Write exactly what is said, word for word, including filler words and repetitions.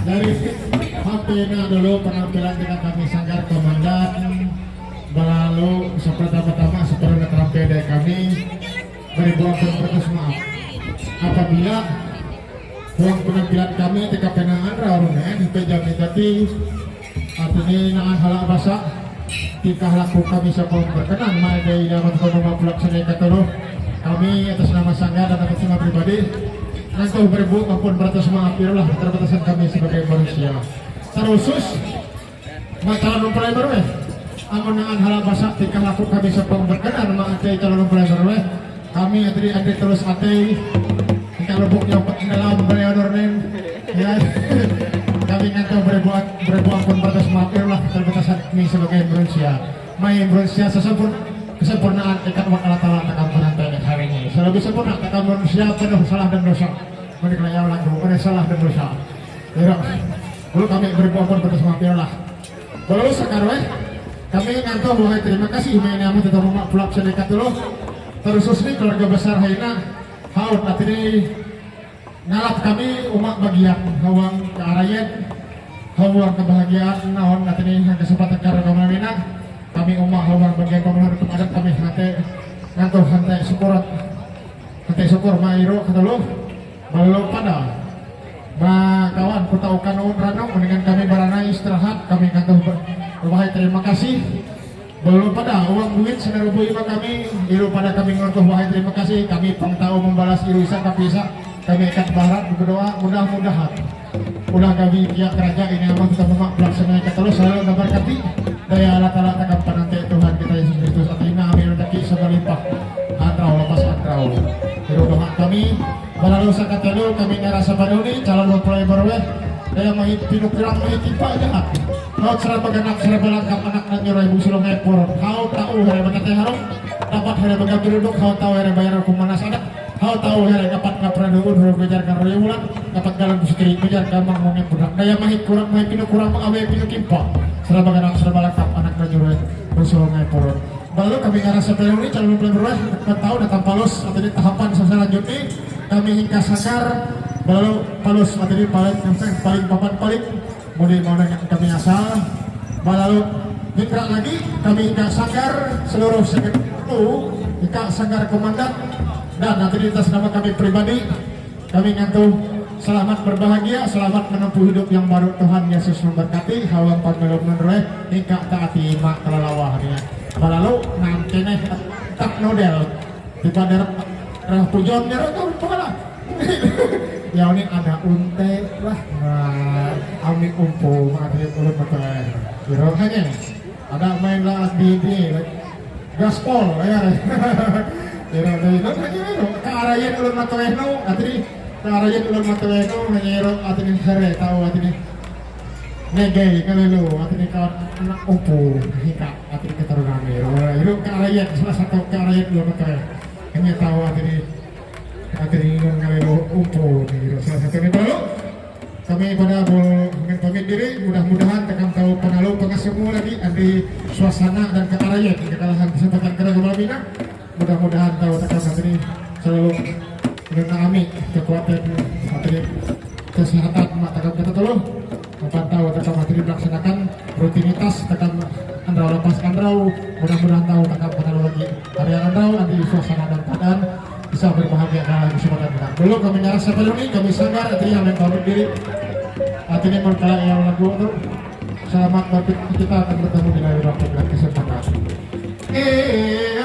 Dari hampir na dulu penampilan kita kami Sanggar Komandan. Balalu sepertama-tama seperti terampil dari kami beri buang berbatas maaf apabila buang penampilan kami di kapenangan raurungan pejam tadi. Artinya nangan halak basa tingkah laku kami siapa berkenan mai dari dalam rumah pelaksana katoro. Kami atas nama Sanggar dan atas nama pribadi nanti beribu ampun berbatas maaf, itulah keterbatasan kami sebagai manusia. Terusus, mak calon mempelai baru eh. Amun nangan halak basa tingkah laku kami siapa berkenan mak ate calon mempelai baru eh. Kami atri atri terus ate. Tingkah lubuk yang dalam beliau nurnin. Ya. Kami nanti beribu beribu ampun berbatas maaf, itulah keterbatasan kami sebagai manusia. Mai manusia sesempur kesempurnaan ikat wa Allah Ta'ala takkan pernah hari ini. Selalu sempurna takkan manusia penuh salah dan dosa. Meniklah yang lagu, penuh salah dan dosa. Ya, dulu kami beribu ampun berbatas maaf, itulah. Balalu Sanggar weh, kami ngantoh buah terima kasih mai nama tetap rumah pelaksana katoro. Terusus ni keluarga besar haina. Haut atri ngalap kami umat bagian hawang kearayan, hawang kebahagiaan naon atri kesempatan karena kami mina. Kami umat hawang bagian pemenuhan kemarin kami hante ngantoh hante syukuran, hante syukur mairo katoro. Balalu pada ba kawan kota ukan un rano mendingan kami barana istirahat, kami ngantoh ba- bahai terima kasih. Balalu pada uang duit sana rubu ima kami, iru pada kami ngantoh bahai terima kasih, kami pengtau membalas iru isa tapi isa, kami akan berharap berdoa mudah-mudahan ulah gawi pihak kerajaan ini aman kita memang pelaksana katoro selalu memberkati daya Allah Ta'ala takkan penante Tuhan kita Yesus Kristus atina amin rezeki segala limpah. Antrau lepas antrau. Iru doa kami Balalu sakatelu kami ngarasa panuni calon mempelai baru eh. Daya mahi pinukurang mahi tipa jahat. Haut seraba ganak seraba langkap anak nanyurai busulong epor. Haut tau hari bakate harum. Dapat hari baga biruduk, haut tau hari bayar hukum manas adat. Haut tau hari dapat kapra duun huru bejar karoi ulan. Dapat galang sutri bejar kamang mungin budak. Daya mahi kurang mahi pinukurang awe pinukimpa. Seraba ganak seraba langkap anak nanyurai busulong epor. Balalu kami ngarasa panuni calon mempelai baru eh, tahu datang palus atau di tahapan selanjutnya kami hingga Sanggar. Balalu palus atau di paling paling papan paling mudi mau nanya kami asal. Balalu hingga lagi kami hingga Sanggar seluruh sektor hingga Sanggar komandan dan atau di atas nama kami pribadi. Kami ngantoh selamat berbahagia, selamat menempuh hidup yang baru. Tuhan Yesus memberkati. Hawang pamilum nunreh, ingka taati mak kelelawah niya. Balalu nang keneh tak nodel. Tiba darah pujon darah tu pala. Ya ini ada unte lah. Nah, ami umpu mati ulun betul. Biro hanya. Ada main lah di di gaspol ya. Ira dari itu kan ini lo. Kearayan ulun matoeh no, atri kearayan ulun matoeh no, menyero atri sere tahu atri negei kalau lo atri kawan anak umpu hingga atri keturunan ira. Ira kearayan salah satu kearayan ulun matoeh. Hanya tahu atri atri ingat kalau lo umpu ni ira salah satu ni baru. Kami pada bo- ingin pamit diri, mudah-mudahan takam tahu pengalu pengasemu lagi andi suasana dan kearayan kekalahan kesempatan kerja kembali mina. Mudah-mudahan tahu takam hati ini selalu dengan kami kekuatan hati kesehatan mak takam kita tolong. Empat tahu takam hati ini melaksanakan rutinitas takam andrau lepas andrau. Mudah-mudahan tahu takam pengalu lagi hari andrau andi suasana dan keadaan bisa berbahagia dalam kesempatan kita. Belum kami ngarasa peluni, kami Sanggar, atri yang pamit diri. Atri ini mereka yang lagu tu. Selamat berpikir kita akan bertemu di lain waktu dan kesempatan. Eh,